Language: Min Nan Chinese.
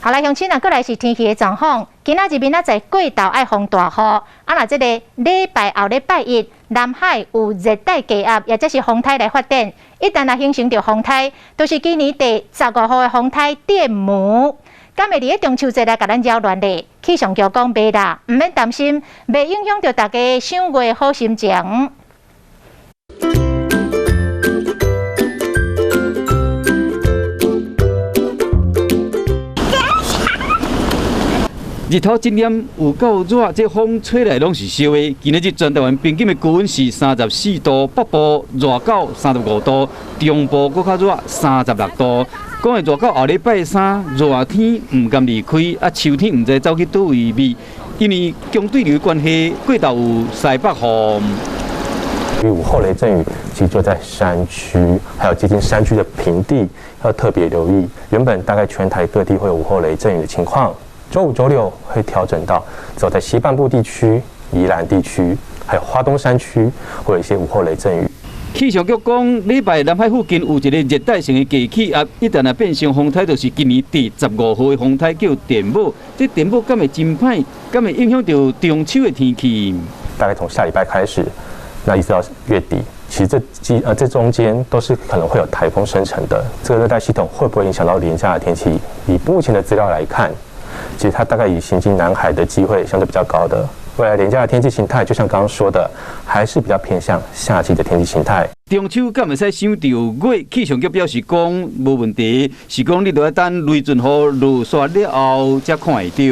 好來，鄉親啊，閣來是天氣的狀況。今仔日明仔載過晝愛防大雨，啊，若這个禮拜後禮拜一，南海有熱帶低壓，也就是風颱來發展。一旦若形成著風颱，就是今年第15號的風颱電母。敢會佇咧中秋節來共咱擾亂咧？氣象局講袂啦，毋免擔心，袂影響著大家賞月好心情。日頭真炎，有夠熱，這風吹來攏是燒的。今仔日全台灣平均的高溫是34度，北部熱到35度，中部閣較熱36度。講會熱到後禮拜三，熱天毋甘離開，啊秋天毋知走去佗位覓，因為強對流關係，過晝有西北風。午後雷陣雨其實就在山區，還有接近山區的平地要特別留意。原本大概全台各地會有午後雷陣雨的情況。週五、週六會調整到，走在西半部地區、宜蘭地區，還有花東山區，會有一些午後雷陣雨。氣象局講，禮拜南海附近有一个熱帶性的低氣壓，一旦若變成風颱，就是今年第15號的風颱，叫電母。這電母敢會真歹？敢會影響著中秋的天氣？大概從下禮拜開始，那一直到月底，其實這幾這中間都是可能會有颱風生成的。這個熱帶系統會不會影響到連假的天氣？以目前的資料來看，其實它大概以行經南海的機會相對比較高的。未來連假的天氣形態，就像剛剛說的，還是比較偏向夏季的天氣形態。中秋敢會使賞著月？氣象局表示講無問題，是講你著愛等雷陣雨落煞了後才看會著。